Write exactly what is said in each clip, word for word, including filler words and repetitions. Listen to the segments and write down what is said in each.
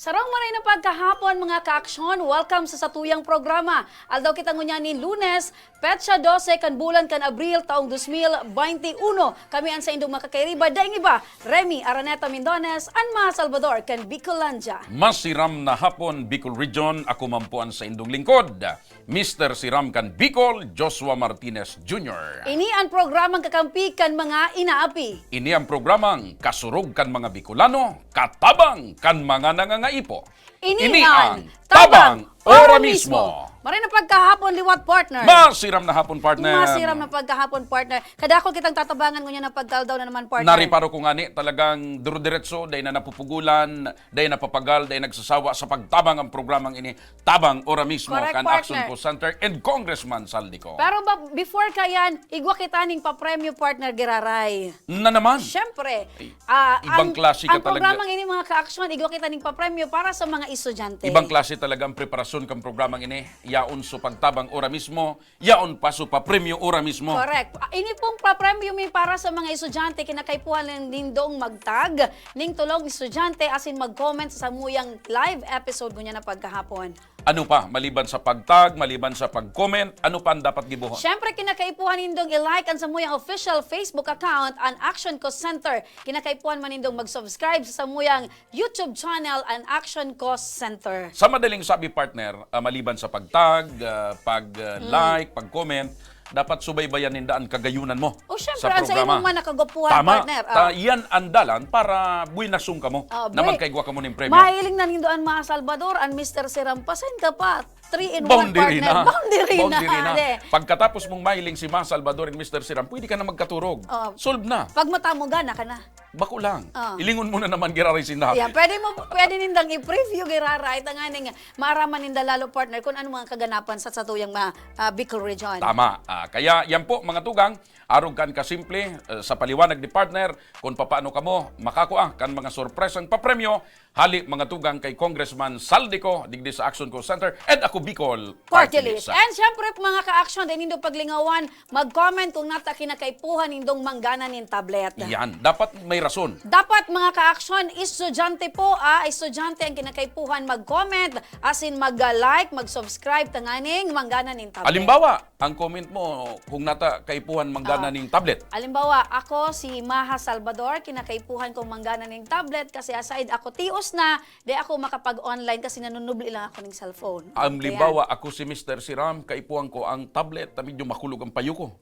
Sarong maray na pagkahapon, mga kaaksyon. Welcome sa satuyang programa. Aldaw kita ngunyan nin Lunes, petsa dose kan bulan kan Abril, taong dos mil baynte uno. Kami an saindong makakairiba, daing iba, Remy Araneta Mindones, an mga Salvador kan Bicolandia. Masiram na hapon, Bicol Region. Ako man po an saindong lingkod, Mister Siram kan Bicol, Joshua Martinez Junior. Ini an programang kakampi kan mga inaapi. Ini an programang kasurog kan mga Bicolano, katabang kan mga nangangaipo. Ini Ini ang ang Tabang Tabang Ora Ora Mismo. Mismo. Maray na pagkahapon, liwat, partner. Masiram na hapon, partner. Masiram na pagkahapon, partner. Kadakol kitang tatabangan ngunyan na pagkaldaw na naman, partner. Nariparo ko ngani, talagang durudiretso, dai na napupugulan, dai napapagal, dai nagsasawa sa pagtabang ang programang ini. Tabang Ora Mismo Correct, kan Action partner. Call Center and Congressman Saldico. Pero ba, before kayan, igwa kita ning papremyo, partner, giraray. Na naman? Siyempre. Ay, Ah, ibang ang, klase ka ang talaga. Programang ini, mga kaaksyon, igwa kita ning papremyo para sa mga estudyante. Ibang klase talaga ang preparasyon kang programang ini. Yaon so pagtabang ora mismo, yaon pa so papremyo ora mismo. Correct. Ah, ini pong papremyo mi para sa mga estudyante, kinakaipuhan lang nindong mag-tag ning tulong estudyante asin mag-comment sa samuyang live episode ngunyan na pagkahapon. Ano pa, maliban sa pag-tag, maliban sa pag-comment, ano pa ang dapat gibuhon? Siyempre, kinakaipuhan nindong i-like ang samuyang official Facebook account, an Action Call Center. Kinakaipuhan man nindong mag-subscribe sa samuyang YouTube channel, an Action Call Center. Sa madaling sabi, partner, ah, maliban sa pag-tag, ah, pag, ah, Mm. like, pag-comment, dapat subaybayan ninda an kagayunan mo O, syempre, sa an sa programa. Imong man nakagwapuhan, Tama. Partner. Ta, Ah. Yan ang dalan para buwinasyon kamo Ah, na buwi. Magkaigwa kamo ning premyo. Mahiling na nindo an mga Salvador, an Mister Siram, pasain ka pa. Three in one, Boundary partner. Na. Boundary na. Boundary na. Ade. Pagkatapos mong mahiling si Ma Salvador and Mister Siram, pwede ka na magkaturog. Oo. Solve na. Pag mata mo, gana ka na. Bako lang. Oo. Ilingon mo na naman, giraray sinda. Yan, pwede mo, pwede nindang i-preview, giraray, tanganing maaraman ninda lalo, partner, kung ano mga kaganapan sa satuyang ma-, ah, Bicol Region. Tama. Ah, kaya yan po, mga tugang, arog kan kasimple, eh, sa paliwanag ni partner, kung papaano kamo makakua kan mga sorpresang papremyo, hali mga tugang kay Congressman Saldico, digdi sa Action Call Center, and ako Bicol Party Party List. List. And syempre, mga ka-action, dai nindo paglingawan, mag-comment kung nata kinakaipuhan nindong manggana nin tablet. Yan, dapat may rason. Dapat, mga ka-action, estudyante po, ah, estudyante ang kinakaipuhan mag-comment, asin mag-like, mag-subscribe, tanganing manggana nin tablet. Halimbawa, ang comment mo, kung nata kaipuhan manggana Ah. ning tablet. Halimbawa, ako si Maha Salvador, kinakaipuhan kong manggana ning tablet kasi aside ako tios na, di ako makapag-online kasi nanunubli lang ako ning cellphone. Halimbawa, Ayan. Ako si Mister Siram, kaipuhan ko ang tablet, ta medyo makulog ang payo ko.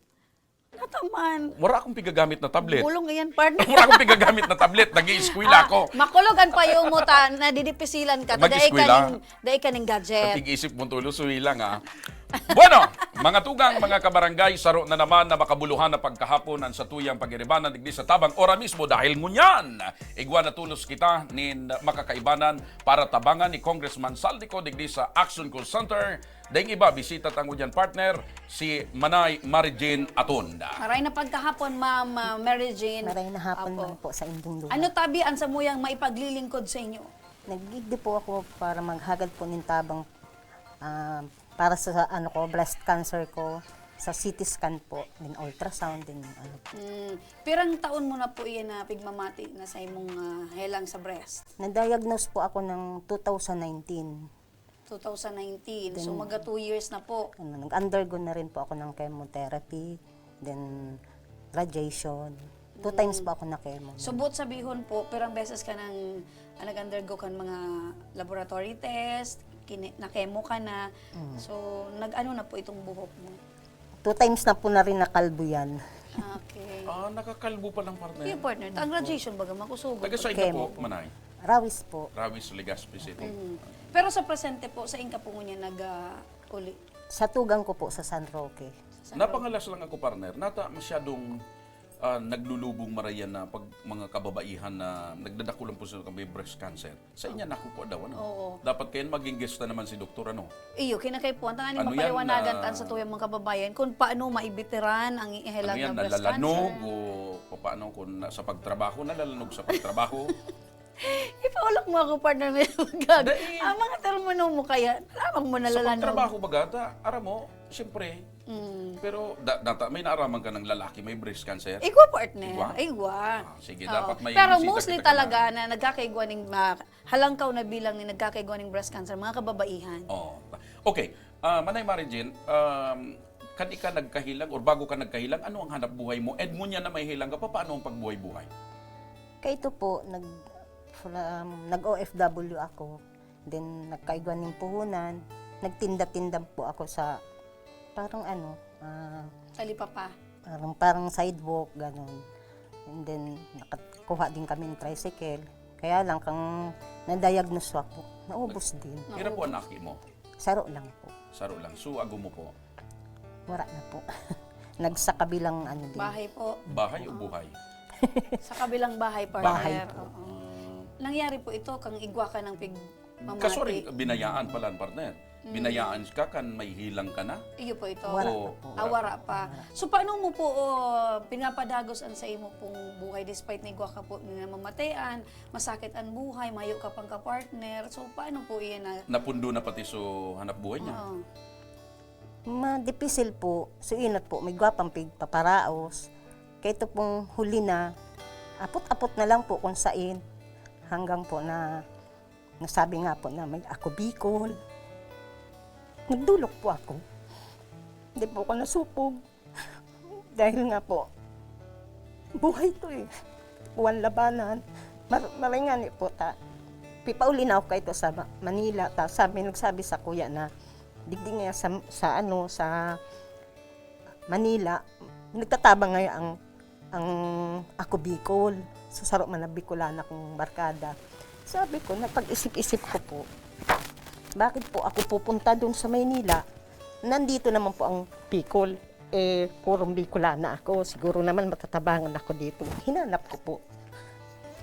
Nataman. Wala akong pigagamit na tablet. Bulong iyan, partner. Wala akong pigagamit na tablet, nag-iiskwila Ah, ako. Makulog ang payo mo, ta, nadidipisilan ka, ta, dai ka Mag-eskwela. ning Dai ka ning gadget. Sa tig-isip mong tulo, suwi lang, ah. Bueno, mga tugang, mga kabarangay, saro na naman na makabuluhan na pagkahapon ang satuyang pag-iribanan digdi sa Tabang Ora Mismo. Dahil ngunyan, igwa na tulos kita nin makakaibanan para tabangan ni Congressman Saldico digdi sa Action Call Center. Daing iba, bisita tango dyan, partner, si Manay Mary Jane Atonda. Maray na pagkahapon, Ma'am, ah, Mary Jane. Maray na hapon Apo. Man po sa indong lugar. Ano tabi ang samuyang maipaglilingkod sa inyo? Nagdigdi po ako para maghagad po nin tabang, ah, para sa ano ko, breast cancer ko, sa C T scan po, din ultrasound, din ano. Mm, pirang taon mo na po iyan na pigmamati na sa imong, ah, helang sa breast? Na-diagnose po ako ng two thousand nineteen. Two thousand nineteen. So, Then, maga two years na po. Ano, nag-undergo na rin po ako ng chemotherapy, then radiation. Two Mm. times po ako na-chemo. So, buot sabihon po, pirang beses ka nang, ah, nag-undergo kan mga laboratory test, kini-, na-chemo ka na. Mm. So, nag-ano na po itong buhok mo? Two times na po na rin nakalbo yan. Okay. Ah, nakakalbo pa lang, partner. Yung partner, ang radiation baga makusog. Taga saan ka Chemo po, po. Manay? Rawis po. Rawis, Legazpi City. Mm. Pero sa presente po, saan ka po ngunyan nag, ah, uli? Sa tugang ko po, sa San Roque. Sa San Roque. Napangalas lang ako, partner. Nata masyadong, ah, naglulubong marayan na pag mga kababaihan na nagdadako lang po sila kami breast cancer. Sa inya, naku po daw, ano? Oo. Dapat kayo maging guest na naman si doktor, ano? Iyo, kinakaipuhan. Tanganing Ano yan, mapaliwanagan ah, tan sa tuyang mga kababayan kung paano maibitiran ang ihelang Ano yan, na breast nalalanog cancer. O paano kung na, sa pagtrabaho, nalalanog sa pagtrabaho? Ipaulak mo ako, partner, may gag-, Dai. Ang mga termino mo kaya, alam mo, Sa nalalanog. Pagtrabaho, baga, ta, aram mo, siyempre, Mm. Pero da-, data, may naaraman ka ng lalaki may breast cancer? Igwa, partner. Igwa? Igwa. Ah, sige, Oo. dapat may Pero bisita mostly kita talaga kanina. na nagkakaigwa ning ma-, halangkaw na bilang ni nagkakaigwa ning breast cancer, mga kababaihan. Oo. Okay. Ah, Manay Mary Jane, um, kan ika nagkahilang or bago ka nagkahilang, ano ang hanap buhay mo? And ngunyan na may hilang ka pa, paano ang pagbuhay-buhay? Kaito po, nag-, from, nag-O F W ako. Then, nagkaigwa ning puhunan. Nagtinda-tinda po ako sa, parang ano, ah, Talipapa. parang, parang sidewalk, ganun. And then, nakakuha din kami ng tricycle. Kaya lang, kang na-diagnose ako, naubos din. Pira po Naubos. ang aki mo? Saro lang po. Saro lang. So, ago mo po? Wala na po. Nagsakabilang ano din. Bahay po. Bahay o buhay? Sa kabilang bahay, partner. Bahay po. Oo. Ah. Nangyari po ito, kang igwa ka ng pig-, mamati. Kaso rin, binayaan pala, partner. Mm. Binayaan ka, kan may hilang ka na? Iyo po ito. Wala Oo. pa po. Ah, wala pa. Wala. So, paano mo po, oh, pinapadagos ang sa imo pong buhay despite na igwa ka po na namamatean, masakit ang buhay, mayo ka pang kapartner? So, paano po iyan na Napundo na pati so hanap buhay niya? Oo. Madipisil po, so inot po, may gwapang pigpaparaos. Kaya ito pong huli na, apot-apot na lang po kung sain. Hanggang po na, nasabi nga po na may Ako Bicol. Nagdulok po ako. Hindi po ako nasupog. Dahil nga po, buhay to eh. Buwan labanan. Mar-, maray nga ni po ta. Pipauli na ako kaito sa Ma-, Manila. Ta, sabi, nagsabi sa kuya na, digdi nga sa, sa ano, sa Manila, nagtatabang ngayon ang, ang Ako Bicol. Sa saro man na Bicolana kong barkada. Sabi ko, napag-isip-isip ko po, bakit po ako pupunta doon sa Maynila? Nandito naman po ang Bicol. Eh, purong Bicolana ako. Siguro naman matatabangan ako dito. Hinanap ko po.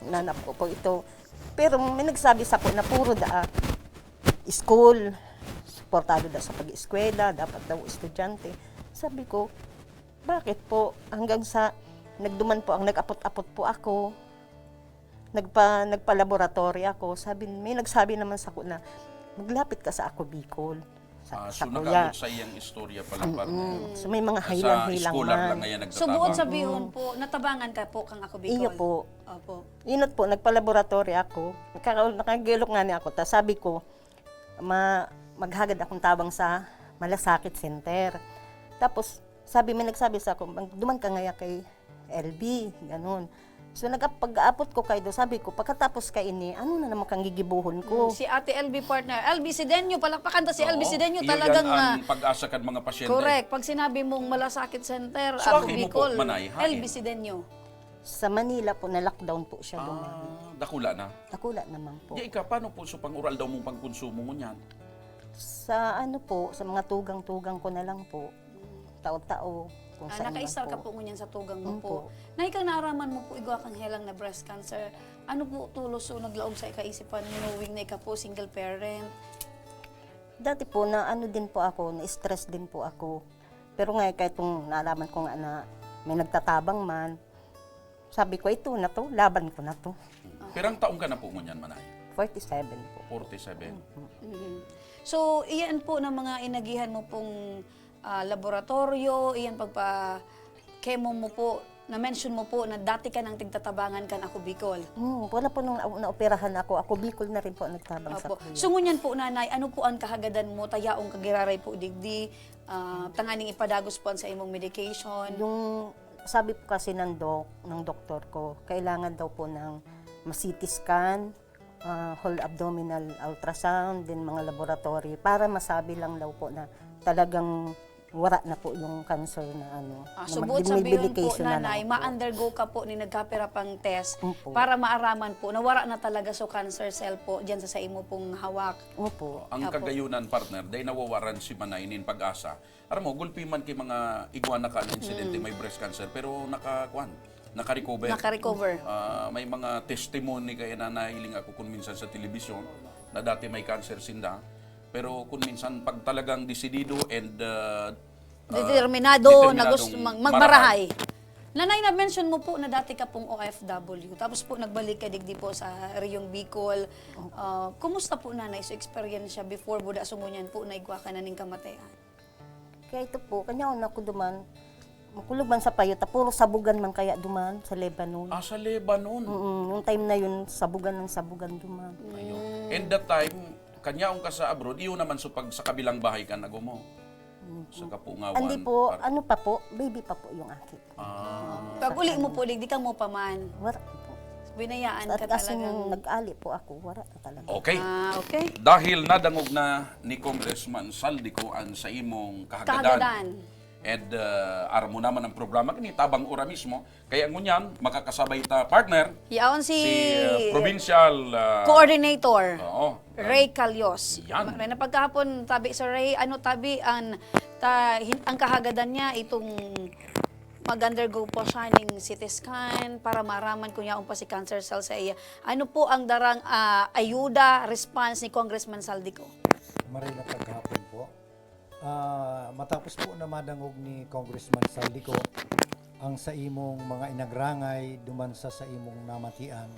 Hinanap ko po ito. Pero may nagsabi sa ko na puro daa school. Suportado daw sa pag-eskwela, dapat daw estudyante. Sabi ko, bakit po? Hanggang sa nagduman po ang nag-apot-apot po ako. Nagpa-, nagpa-laboratory ako. Sabi, may nagsabi naman sa ko na, "Maglapit ka sa Ako Bicol." Sa, Ah, sa so kuya. nag-abot sa iyang istorya pala, Mm-mm. partner. So, may mga Ah, sa hilang-hilang scholar man. lang ngayon So, buot nagtatabang. sabihon Mm. po, natabangan ka po kang Ako Iyo Bicol? po. Opo. Inot po, nagpa-laboratory ako. Nagkaka-, nakagilok nga ni ako. Ta, sabi ko, ma-, maghagad akong tabang sa Malasakit Center. Tapos, sabi, may nagsabi sa ako, "Mag-, duman ka ngaya kay L B," ganun. So, nagap-, pag-aapot ko kay do, sabi ko, "Pagkatapos ka ini, ano na naman kang gigibuhon ko?" Mm, si Ate L B, partner. L B Sidenio, palakpakan ta si Oo. L B Sidenio, Iyo talagang, yan ang ah, pag-asa kan mga pasyente. Correct. Pag sinabi mong Malasakit Center, So, Ako aki mo po, Bicol, Manay, hain? L B Sidenio. Sa Manila po, na-lockdown po siya doon. Ah, dakula na? Dakula naman po. Di ika, paano po so pang-oral daw mong pangkonsumo ngunyan? Sa ano po, sa mga tugang-tugang ko na lang po. Tao-tao, kung Ah, saan man nakaisar ka po. po ngunyan sa tugang mo Opo. po. Nay, kang naaraman mo po, igwa kang helang na breast cancer, ano po tulos o naglaog sa kaisipan mo, knowing na ika po single parent? Dati po, na ano din po ako, na-stress din po ako. Pero nga, kahit kung naalaman ko nga na may nagtatabang man, sabi ko, "Ito na to, laban ko na to." Pirang taon ka na po ngunyan, Manay? Forty-seven po. Forty-seven. Mm. So, iyan po na mga inagihan mo pong, ah, laboratorio, iyan pagpa-chemo mo po, na-mention mo po na dati ka nang tigtatabangan kan Ako Bicol. Hmm, wala po nung na-, naoperahan ako. Ako Bicol na rin po ang nagtabang sa Opo. kuya. So, ngunyan po, Nanay, ano po ang kahagadan mo? Ta yaon ka giraray po digdi, ah, tanganing ipadagos po ang sa imong medication? Yung sabi po kasi ng doc, ng doktor ko, kailangan daw po ng ma-C T scan, ah, whole abdominal ultrasound, then mga laboratory, para masabi lang daw po na talagang wala na po yung cancer na ano, Ah, na so, ma-, buot yung sabihon po, medication na lang Nanay, po. ma-undergo ka po ni nagkapira pang test Opo. para maaraman po na wala na talaga so cancer cell po dyan sa, sa imo pong hawak. Opo. Ang Apo. kagayunan, partner, dahil nawawaran si Manay nin pag-asa. Aram mo, gulpi man kay mga igwa na ka na insidente, Mm. may breast cancer, pero naka-, kwan, naka-recover. Naka-recover. Ah, may mga testimony kaya na nahiling ako kung minsan sa telebisyon na dati may cancer sinda. Pero kung minsan, pag talagang desidido and, ah, ah, Determinado na determinadong gusto mag-, marahay. magmarahay. Nanay, na-mention mo po na dati ka pong O F W. Tapos po, nagbalik ka digdi po sa Reyong Bicol. Opo. Ah, kumusta po, Nanay, so eksperyensya before buda sungunyan po na igwa ka na ning kamatayan? Kaya ito po, kanya ako duman, makulog man sa payo, ta puro sabugan man kaya duman sa Lebanon. Ah, sa Lebanon. Mm, yung time na yun, sabugan ng sabugan duman. Ayun. And that time, kanyaon ka sa abroad, iyo naman so pag sa kabilang bahay ka nagumo? Mm. Sa Kapungawan. Hindi po, par- ano pa po, baby pa po yung aki. Ah. Pag uli mo po, di ka mo pa man. Wala po. Binayaan ka talagang nag-ali po ako, wala na talaga. Okay. Ah, okay. Dahil nadangog na ni Congressman Saldico ang sa imong kahagadan. Kahagadan. Ed, ah, aram mo naman ang programa, kini tabang ora mismo. Kaya ngunyan, makakasabay ta, partner, Yaon si si, ah, provincial, ah, coordinator, oo. Ray Calios. Yan. Ma-, may napagkahapon, tabi, Sir Ray, ano, tabi, ang, ta-, hin-, ang kahagadan niya, itong mag-undergo po siya ng C T scan para maraman kung yaon pa si cancer cell sa iya. Ano po ang darang, ah, ayuda, response ni Congressman Saldico? Maray na paghapon po. Ah, matapos po na madangog ni Congressman Saldico ang sa imong mga inagrangay duman sa, sa imong namatian.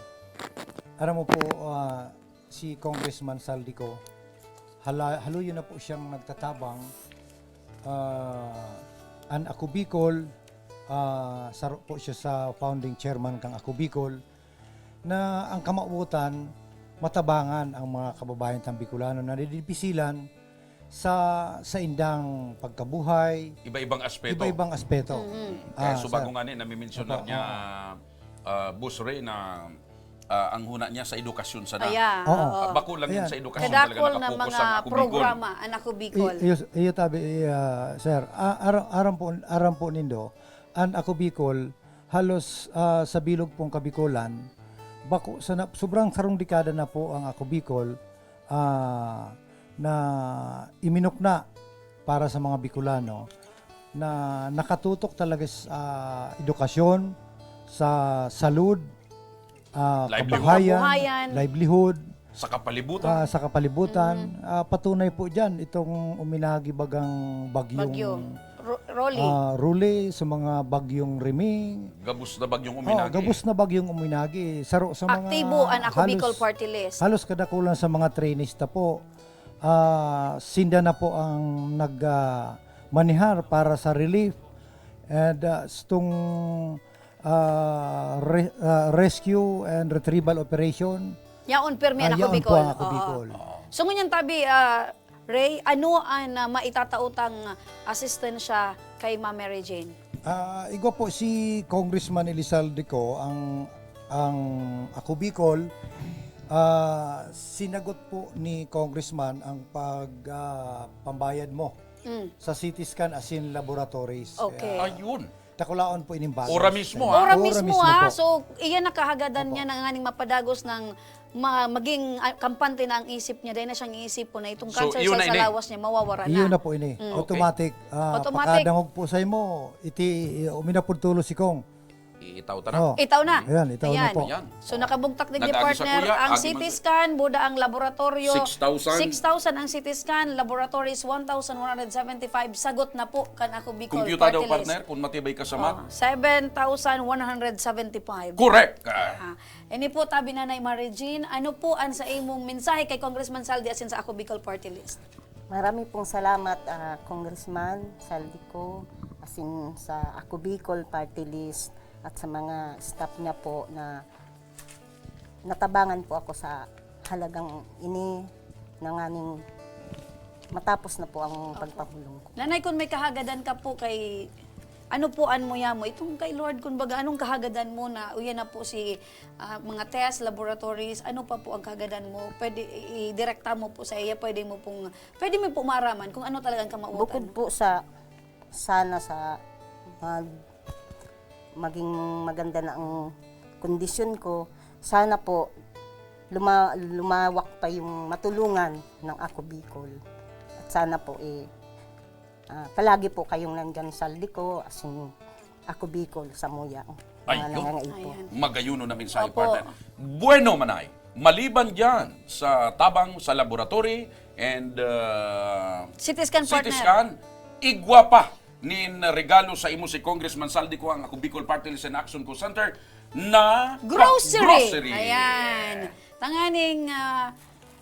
Aram mo po, ah, si Congressman Saldico, hala-, haluyon na po siyang nagtatabang, ah, an Ako Bicol, ah, saro po siya sa founding chairman kang Ako Bicol, na ang kamawotan, matabangan ang mga kababayan tang Bicolano na nadidipisilan sa, sa indang pagkabuhay. Iba-ibang aspeto. Iba-ibang aspeto. Mm. Kaya Ah, subago sa nga ni, namimensyonar Opo, niya, oo. ah, Boss Ray, na, ah, ang huna niya sa edukasyon sana. Aya, Oo. oo. Ah, bako lang yan Ayan. sa edukasyon talaga Kadakol na nakapokus mga ang Ako Bicol. programa, ang Ako Bicol. I-, iyo, iyo tabi, ah, sir. Ah, aram, aram po, aram po nindo, ang Ako Bicol, halos, ah, sa bilog pong Kabikolan, bako sa na, sobrang sarong dekada na po ang Ako Bicol, ah, na iminukna para sa mga Bicolano na nakatutok talaga sa, ah, edukasyon, sa salud, ah, Livelihood. kabuhayan, Kabuhayan. livelihood, Sa kapalibutan. ah, sa kapalibutan. Mm. Ah, patunay po diyan itong uminagi bagang bagyong, Bagyo. Ro-, Rolly. ah, Rolly, sa mga bagyong Remy. Gabos na bagyong Oh, uminagi. gabos na bagyong uminagi. Saro sa mga Aktibo ang Ako halos, Bicol Party List. halos kadakulan sa mga trainees ta po. Ah, sinda na po ang nag, ah, manihar para sa relief. And, ah, itong, ah, re-, ah, rescue and retrieval operation. Yaon, pirmi ang Ah, Ako yaon Bicol. po ang Ako Oo. Bicol. So, ngunyan tabi, ah, Ray, ano ang, ah, maitataotang asistensya kay Ma'am Mary Jane? Ah, igwa po si Congressman Elizalde ko, ang, ang Ako Bicol, ah, sinagot po ni Congressman ang pag, ah, pambayad mo Mm. sa C T scan asin laboratories. Okay. Ah, Ayun. Takulaon po ining bagos. Ora mismo, ah. Ora Ora mismo, mismo ah. po. So, iyan nakahagadan Opo. niya na nganing mapadagos ng ma-, maging, ah, kampante na ang isip niya. Dahil na siyang iisip po na itong So, cancer iyon cell na sa ini. lawas niya, mawawara na. Iyon na po ini. Mm. Okay. Automatic. Ah, Automatic. pakadangog po sa imo, iti, uminapod tulo si Kong. Iitaw ta na. Oh. Itaw na. Ayan, itaw na Ayan. po. Ayan. So, nakabugtak din ni Nag-agi sa partner kuya, ang agi C T man sa scan, buda ang laboratorio. Six thousand. Six thousand ang C T scan, laboratories one thousand one hundred seventy-five. Sagot na po kan Ako Bicol Kumpyuta daw, Party List. partner, kung matibay ka sa math. Oh, seven thousand one hundred seventy-five. Correct! Ah. Aha. Ini po, tabi Nanay Mary Jean, ano po ang sa imong mensahe kay Congressman Saldi asin sa Ako Bicol Party List? Marami pong salamat, ah, Congressman Saldi ko, asin sa Ako Bicol Party List at sa mga staff niya po na natabangan po ako sa halagang ini, na nganing matapos na po ang Opo. pagpahulong ko. Nanay, kung may kahagadan ka po kay, ano po an muya mo? Itong kay Lord, kumbaga, anong kahagadan mo na, uyan na po si, ah, mga test, laboratories, ano pa po ang kahagadan mo? Pwede i-, i-direkta mo po sa iya, pwede mo pong, pwede mo po maaraman kung ano talagang kamawotan Bukod mo. po sa, sana sa mag-, maging maganda na ang kondisyon ko, sana po luma-, lumawak pa yung matulungan ng Ako Bicol. At sana po, eh, ah, palagi po kayong nandyan sa liko, asin Ako Bicol, sa Muya, mga Ayun. nangangaipon. Ayan. Magayuno na mensahe, Opo. partner. Bueno, Manay, maliban dyan sa tabang, sa laboratory, and, uh, C T scan, C T partner. scan, igwa pa nin regalo sa imo si Congressman Saldi ko ang Ako Bicol Party List and Action Call Center na Grocery. grocery. Ayan. Tanganing, ah,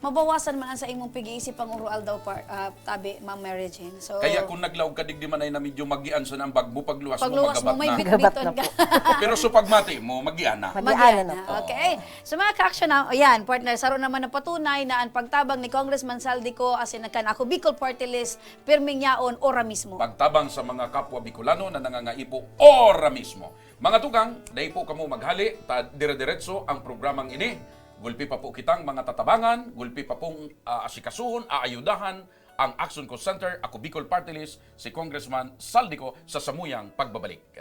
Mabawasan man ang sa imong pag-iisip ang urual daw, par, ah, tabi, Ma'am Mary Jane. So, Kaya kung naglaog ka digdi man ay na medyo magian sa nang bag mo, pagluwas, pagluwas mo, mo, may magabat na. bitbiton Magabat ka. na po. Pero sa pagmati mo, magian na. Magian na Magian po. Okay. So mga ka-action, ah, ayan, partner, saro naman ang patunay na ang pagtabang ni Congressman Zaldy Co asin ang kan Ako Bicol Party List, pirming yaon, ora mismo. Pagtabang sa mga kapwa Bicolano na nangangaipo ora mismo. Mga tugang, dai po kamo maghali, ta dire-diretso ang programang ini. Gulpi pa po kitang mga tatabangan, gulpi pa pong ah, asikasuhon, aayudahan ang Action Call Center, Ako Bicol Party List, si Congressman Zaldy Co sa samuyang pagbabalik.